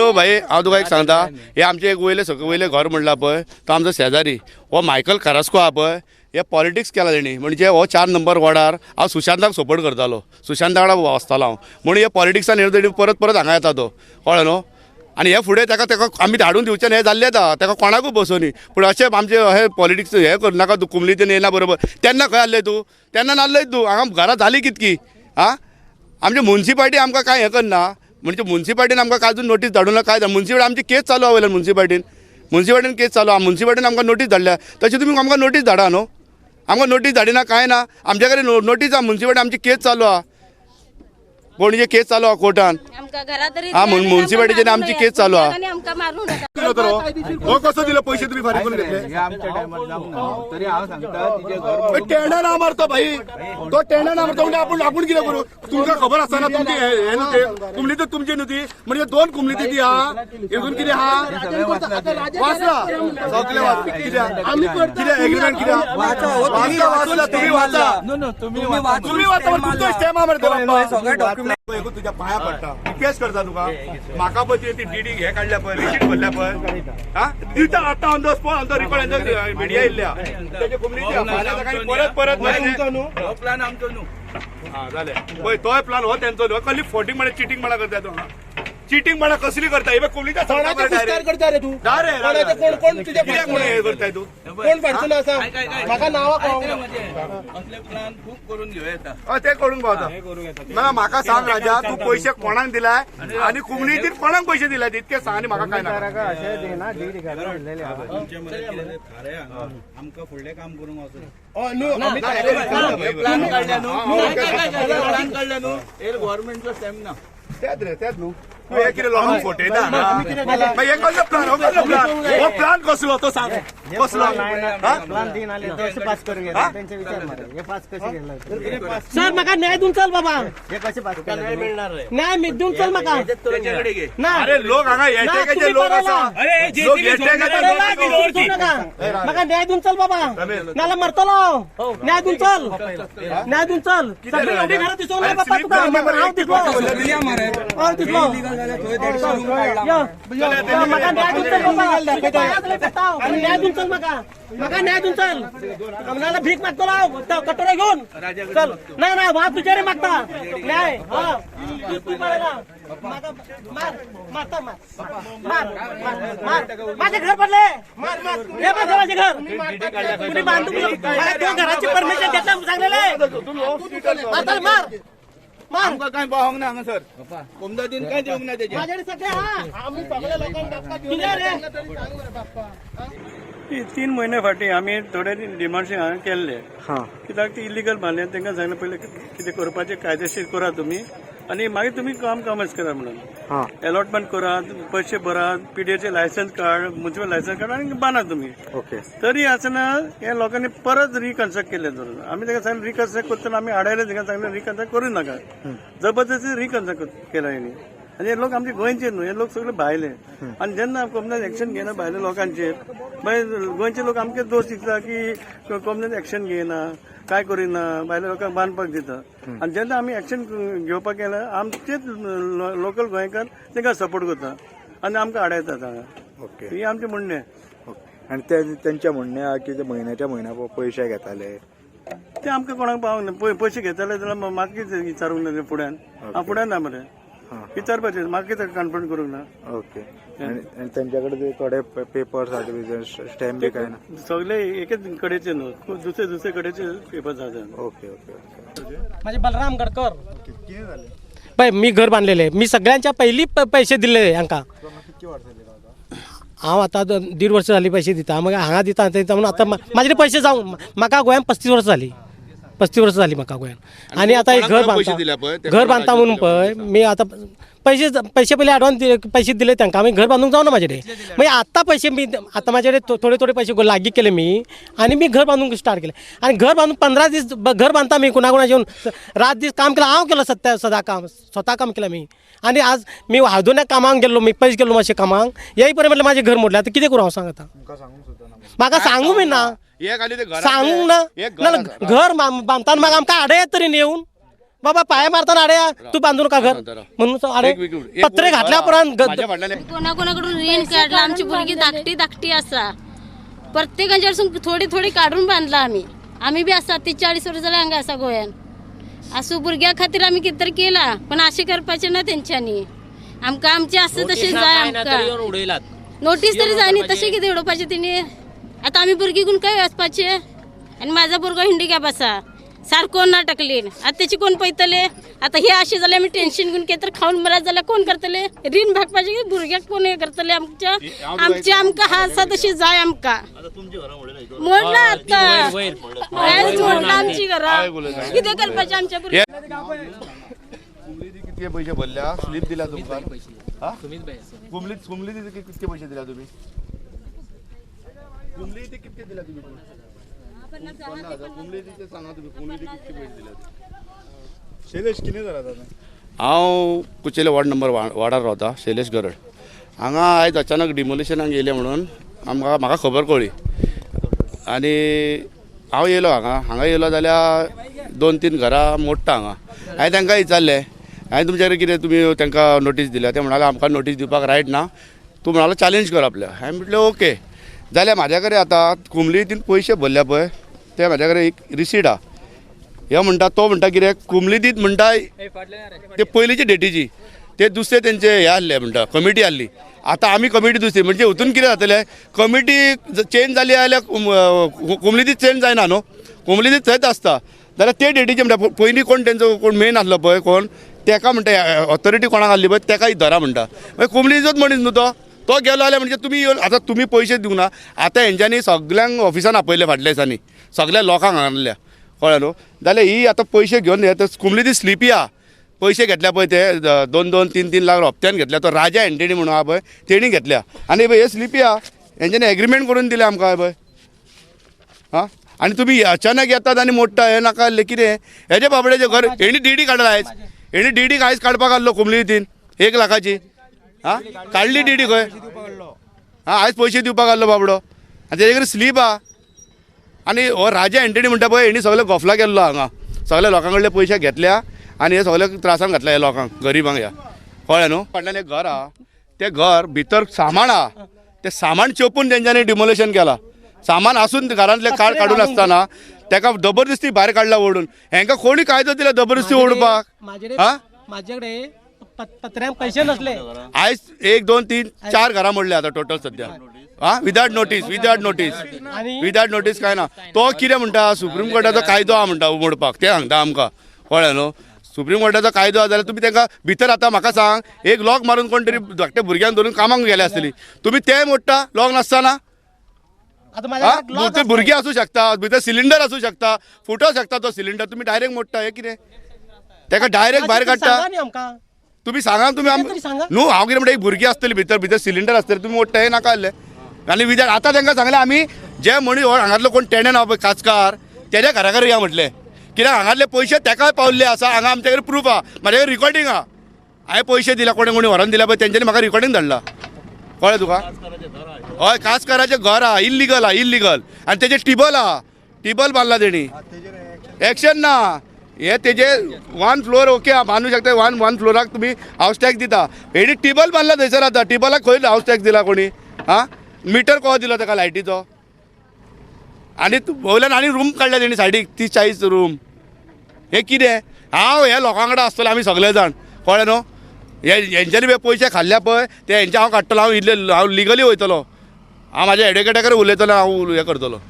न्हू भाई, हांव तुका एक सांगता, हे आमचे एक वयले सगळे वयले घर म्हणला पळय, तो आमचो शेजारी हो मायकल कारास्को आहा पळय, हे पॉलिटिक्स केला तेणी. म्हणजे हो 4 नंबर वॉर्डार हांव सुशांताक सपोर्ट करतालो, सुशांता वांगडा वचतालो हांव, म्हणून हे पॉलिटिक्सान येवन तेणी परत परत हांगा येता तो, कळ्ळें न्हू. आनी हे फुडें ताका ताका आमी धाडून दिवचें हें जाल्लें आतां, ताका कोणाकूय बसोनी. पूण अशें आमचें हे पॉलिटिक्स हें करनाका तूं, कुमलीतेन येयना बरोबर. तेन्ना खंय आसलें तूं, तेन्ना नासलें तूं. हांगा घरां जालीं कितकी आं, आमची मुन्सिपाल्टी आमकां कांय हें करना, म्हणजे मुन्सिपाल्टीन आमकां कांय अजून नोटीस धाडूं ना कांय. मुन्सिपाल्टी आमची केस चालू आहा वयल्यान, मुन्सिपाल्टीन मुन्सिपाल्टीन केस चालू आहा, मुन्सिपाल्टीन आमकां नोटीस धाडल्या, तशी तुमी आमकां नोटीस धाडा न्हू. आमकां नोटीस धाडिना कांय ना, आमच्या कडेन नोटीस आहा, मुन्सिपाल्टी आमची केस चालू आहा, पणजे केस चालू आहा कोर्टान. हा मुन्सिपाल्टीचेर आमची केस चालू आहा. हो कसो दिलो पैसे तुम्ही फारीक करून घेतले? टेंडर ना मारतो भाई, तो टेंडर ना मारतो म्हणजे आपण आपण कितें करू? तुमकां खबर आसतना तुमची हे न्हू ते कुमली तर तुमची न्हू ती, म्हणजे 2 कुमली ती आहा, हितून कितें आहा वाचला सगळें वाचला, कितें एग्रीमेंट कितें वाचला वाचला तुम्ही वाचा, तुम्ही वाचा, तुमचो स्टॅम्प मारता. तुझ्या पाया पडटा, रिक्वेस्ट करता तुका, म्हाका पळय ती डीडी हे काडल्या पळय, रिसीट भरल्या पळय, हा दिता आतां on the spot on the record media येयल्ल्या तेजे कुमलीची. परत परत प्लान आमचो न्हू, हा जालें पळय, तोय प्लान हो तेंचो न्हू. कसली फोटींग म्हणा, चिटींग म्हणा करता तूं, चिटींग म्हणा कसली करता? हे कुमलीच्या करता रे तूं, कोण तुझ्या कित्याक म्हणून हे करताय तूं? कोण फाटसून आसा म्हाका नांवां कळोंक ना. असले प्लान खूब करून घेवं येता, ते करूंक पावता ना. म्हाका सांग राजा, तूं पयशे कोणाक दिलाय आनी कुमलीचेर कोणाक पयशे दिलाय तितके सांग, आनी म्हाका काय ना. आमकां फुडलें काम करूंक वचून प्लान काडल्या न्हू, हे गव्हर्मेंटचो स्टॅम्प ना, तेच रे तेच न्हू. तूं हे कितें लोकांक फटयता? हे कसलो प्लान? हो कसलो प्लान? हो प्लान कसलो तो सांग, कसलो सर? म्हाका न्याय दिवन चल बाबा, न्याय दिवन चल म्हाका. अरे लोक हांगा येटेकाचे लोक आसा, म्हाका न्याय दिवन चल बाबा, नाल्यार मरतलो. न्याय दिवन चल, न्याय दिवन चल. सगळीं एवढी घरां दिसूंक ना बाबा तुका, हांव दिसलो, हांव दिसलो. म्हाका न्याय दिवन चल बाबा, न्याय दिवन चल म्हाका, म्हाका न्याय दिवन चल. नाल्यार भीक मागतलो हांव कटोरो घेवन चल. ना ना हांव तुजेर मागता न्याय. हा तूं पळयना म्हाका मार, मारता मार मार मार. माझे घर पडले, हे माझं माझे घर कुणी बांधू, मला 2 घराची परमिशन घेतलं सांगलेले. आता मार मार, आमकां कांय पावोंक ना हांगासर, कोमदादीन कांय दिवंक ना तेजें. माझ्याकडे सगळे हा, आमी सगळे लोकांक धक्का कितें रे? 3 म्हयने फाटीं आमी थोडे डिमांड्स हांगा केल्ले, कित्याक ती इलिगल बांदले. तांकां सांगलें पयलें कितें करपाचें कायदेशीर करात तुमी आनी मागीर तुमी काम कामच करा म्हणून, अलॉटमेंट करात, पयशे भरात, पीडीएचें लायसन्स काड, मुन्सिपल लायसन्स काड आनी बांदात तुमी. तरी आसतना हे लोकांनी परत रिकन्स्ट्रक्ट केलें. धरून आमी तांकां सांगलें रिकन्स्ट्रक्ट करतना आमी आडायलें, तांकां सांगलें रिकन्स्ट्रक्ट करूं नाका, जबरदस्ती रिकन्स्ट्रक्ट केला हेणी. आनी हे लोक आमचे गोंयचे न्हू, हे लोक सगळे भायले. आनी जेन्ना कोमनान एक्शन घेयना भायले लोकांचेर, मागीर गोंयचे लोक आमकां दोश दिता की कोमनान एक्शन घेयना, काय करिना, भायल्या लोकांक बांदपाक दिता. आनी जेन्ना आमी एक्शन घेवपाक गेल्यार आमचेच लोकल गोंयकार तांकां सपोर्ट करता आनी आमकां आडायतात हांगा. ही आमचें म्हणणें. आनी तेंचें म्हणणें आहा की ते म्हयन्याच्या म्हयन्या पयशे घेताले, ते आमकां कोणाक पावंक ना. पयशे घेताले जाल्यार म्हाका कितें विचारूंक ना फुड्यान, हांव फुड्यान ना मरे विचारपाचें, म्हाका कितें कन्फर्म करूंक ना. ओके. आनी तेंच्या कडेन थोडे पेपर्स आहा, स्टॅम्प बी काय ना? सगळे एकेच कडेचे न्हू, दुसरे दुसरे कडेचे पेपर्स आसा. Okay okay okay. माझे बलराम गडकर. पळय मी घर बांधलेले, मी सगळ्यांच्या पहिली पैसे दिले हांकां. हांव आतां 1.5 वर्सां जाली पैसे दिता, मागीर हांगा दिता दिता म्हणून आतां म्हाजे पयशे जावं. म्हाका गोंयांत 35 वर्सां जाली, 35 वर्सां जाली म्हाका गोंयांत. आनी आतां एक घर बांदता, घर बांदता म्हणून पळय मी आतां पैसे पैसे पयले एडवान्स पैसे दिले तांकां, मागीर घर बांदूंक जावना म्हाजे कडेन. मागीर आतां पैसे मी आतां म्हाजे कडेन थोडे थोडे पैसे लागीं केले मी आनी मी घर बांदूंक स्टार्ट केलें. आनी घर बांदून 15 दीस घर बांदता मी, कोणा कोणाचे येवन रात दीस काम केलां हांव, केलो सत्या सदां काम, स्वता काम केलां मी. आनी आज मी हादोन्या कामाक गेल्लो, मी पयस गेल्लो मातशें कामाक, येई पर्यंत म्हटल्यार म्हाजें घर मोडलें. आतां कितें करूं हांव सांग आतां? म्हाका सांगू बी ना, सांगूंक ना. घर बांदताना म्हाका आमकां आडयत तरी न्ही येवन. बाबा पांय मारतना हाडे तूं बांदू नाका घर म्हणून हाडे पत्रे घातल्या उपरांत कोणाकोणाकडून रीण काडला. आमची भुरगीं धाकटी धाकटी आसा, प्रत्येकांच्यासून थोडी थोडी काडून बांदला आमी. आमी बी आसा 30-40 वर्सां जाल्यार हांगा आसा गोंयान. आसूं भुरग्यां खातीर आमी कितें तरी केलां, पण अशें करपाचें ना तेंच्यांनी. आमकां आमचें आसा तशें जाय, आमकां नोटीस तरी जाय न्ही, तशें कितें उडोवपाचें तेणी. आतां आमी भुरगीं घेवन खंय वचपाचें? आनी म्हाजो भुरगो हँडिकॅप आसा, सारको ना टकलीन. आतां तेची कोण पळयतले? आतां हे अशें जाल्यार आमी टेन्शन घेवन कितें तर खावन मरत जाल्यार कोण करतले? रीण भागपाचें भुरग्याक कोण हें करतले? आमच्या आमचें आमकां हा आसा तशें जाय आमकां. मोडलां आतां, मोडलां आमची घरां, कितें करपाचें आमच्या भुरग्यांक? कितके पैसे भरल्या? स्लीप दिला तुमकां? कुमली कितके पैसे दिला तुम्ही? कुमली कितके दिला तुम्ही? शैलेश कितें जाला दादा? हांव कुचेले वॉर्ड नंबर वाडार रावता, शैलेश गरड. हांगा आयज अचानक डिमोलिशनाक येयलें म्हणून आमकां म्हाका खबर कळ्ळी आनी हांव येयलो हांगा. हांगा येयलो जाल्यार 2-3 घरां मोडटा हांगा. हांवें तांकां विचारलें, हांवें तुमच्या कडेन कितें तुमी तांकां नोटीस दिल्या? ते म्हणाले आमकां नोटीस दिवपाक रायट ना, तूं म्हणालो चॅलेंज कर आपल्या. हांवें म्हटलें ओके. जाल्यार म्हाज्या कडेन आतां कुमली तीन पयशे भरल्या पळय, ते म्हाज्या कडेन एक रिसीट आहा. हे म्हणटा तो म्हणटा कितें कुमली दीत म्हणटा ते पयलींचे डेटीची, ते दुसरे तेंचे हे आहले म्हणटा कमिटी आहली. आतां आमी कमिटी दुसरी म्हणजे हितून कितें जातलें, कमिटी चेंज जाली जाल्यार कुमली दीत चेंज जायना न्हू, कुमली दीत थंयच आसता. जाल्यार ते डेटीचे म्हणटा पयलीं कोण तेंचो कोण मेन आसलो पळय कोण तेका म्हणटा ऑथॉरिटी कोणाक आहली पळय तेका धरा म्हणटा. मागीर कुमलीचोच मनीस न्हू तो, तो गेलो जाल्यार म्हणजे तुमी येवन आतां तुमी पयशे दिवंक ना. आतां हेंच्यांनी सगल्यांक ऑफिसान आपयले फाटल्या दिसांनी, सगल्या लोकांक हांगा कळ्ळें न्हू. जाल्यार ही आतां पयशे घेवन हे कुमली ती स्लिपी आहा, पयशे घेतल्या पळय ते 2-2, 3-3 लाख हप्त्यान घेतल्या. तो राजा एंटनी म्हणून आहा पळय तेणी घेतल्या. आनी पळय हे स्लिपी आहा, हेंच्यांनी एग्रीमेंट करून दिलें आमकां पळय. आं, आनी तुमी अचानक येतात आनी मोडटा, हें नाका आसलें कितें. हेजे बाबड्याचें घर हेणी डीडी काडला आयज, हेणी डीडी आयज काडपाक आहलो कुमली तीन 1 लाखाची. आं, काडली डीडी खंय? आं, आयज पयशे दिवपाक आहलो बाबडो आनी तेजे कडेन स्लीप आहा. आनी हो राजा एंटनी म्हणटा पळय हेणी सगळे गोफला केल्लो हांगा, सगळ्या लोकां कडले पयशे घेतल्या आनी हे सगळे त्रासान घातल्या ह्या लोकांक, गरिबांक ह्या. कळ्ळें न्हू. फाटल्यान एक घर आहा, तें घर भितर सामान आहा, तें सामान चेपून तेंच्यांनी डिमोलिशन केलां. सामान आसून घरांतलें काड काडून आसतना तेका जबरदस्ती भायर काडला ओडून. हेंकां कोणी कायदो दिला जबरदस्ती ओडपाक? आं, म्हाजे कडेन पत्र्यांक पयशे नासले. आयज 1, 2, 3, 4 घरां मोडल्या आतां टोटल सद्या. आं, without notice, without notice, without notice काय ना. तो कितें म्हणटा सुप्रीम कोर्टाचो कायदो आहा म्हणटा मोडपाक, ते सांगता आमकां. कळ्ळें न्हू. सुप्रीम कोर्टाचो कायदो आहा जाल्यार तुमी तांकां भितर आतां म्हाका सांग एक लॉक मारून कोण तरी धाकटे भुरग्यांक धरून कामाक गेले आसतली, तुमी ते मोडटा लॉक नासतना. भितर भुरगीं आसूं शकता, भितर सिलिंडर आसूं शकता, फुटो शकता तो सिलिंडर, तुमी डायरेक्ट मोडटा. हें कितें ताका डायरेक्ट भायर काडटा? तुमी सांगा, तुमी न्हू हांव कितें म्हणटा, एक भुरगीं आसतली भितर, भितर सिलिंडर आसतले, तुमी मोडटा हें नाका आसलें. आनी विदाउट आतां तांकां सांगलें आमी जे मनीस हांगातलो कोण टेनंट आहा पळय काचकार तेज्या घरा कडेन या म्हटलें, कित्याक हांगातले पयशे तेकाय पावल्ले आसा. हांगा आमचे कडेन प्रूफ आहा, म्हाजे कडेन रिकॉर्डिंग आहा. हांवें पयशे दिल्या कोणे कोणी व्हरोन दिल्या पळय तेंच्यांनी म्हाका रिकॉर्डिंग धाडला. कळ्ळें तुका? हय, काचकाराचें घर आहा, इल्लिगल आहा, इल्लिगल. आनी तेजें टिबल आहा, टिबल बांदला तेणी, एक्शन ना. हे तेजे 1 फ्लोर ओके बांदू शकता, 1 फ्लोराक तुमी हावस टॅक्स दिता. हेणी टिबल बांदला थंयसर, आतां टिबलाक खंय हावस टॅक्स दिला कोणी? आं, मिटर कसो दिलो ताका लायटीचो? आनी वयल्यान आनी रूम काडल्या तेणी सायडीक 30-40 रूम. हें कितें? हांव ह्या लोकां कडेन आसतलो आमी सगळे जाण. कळ्ळें न्हू. हे हेंच्यांनी पयशे खाल्ल्या पळय ते हेंचे हांव काडटलो, हांव इल्ले हांव लिगली वयतलो, हांव म्हाज्या एडवोकेटा कडेन उलयतलो, हांव हें करतलो.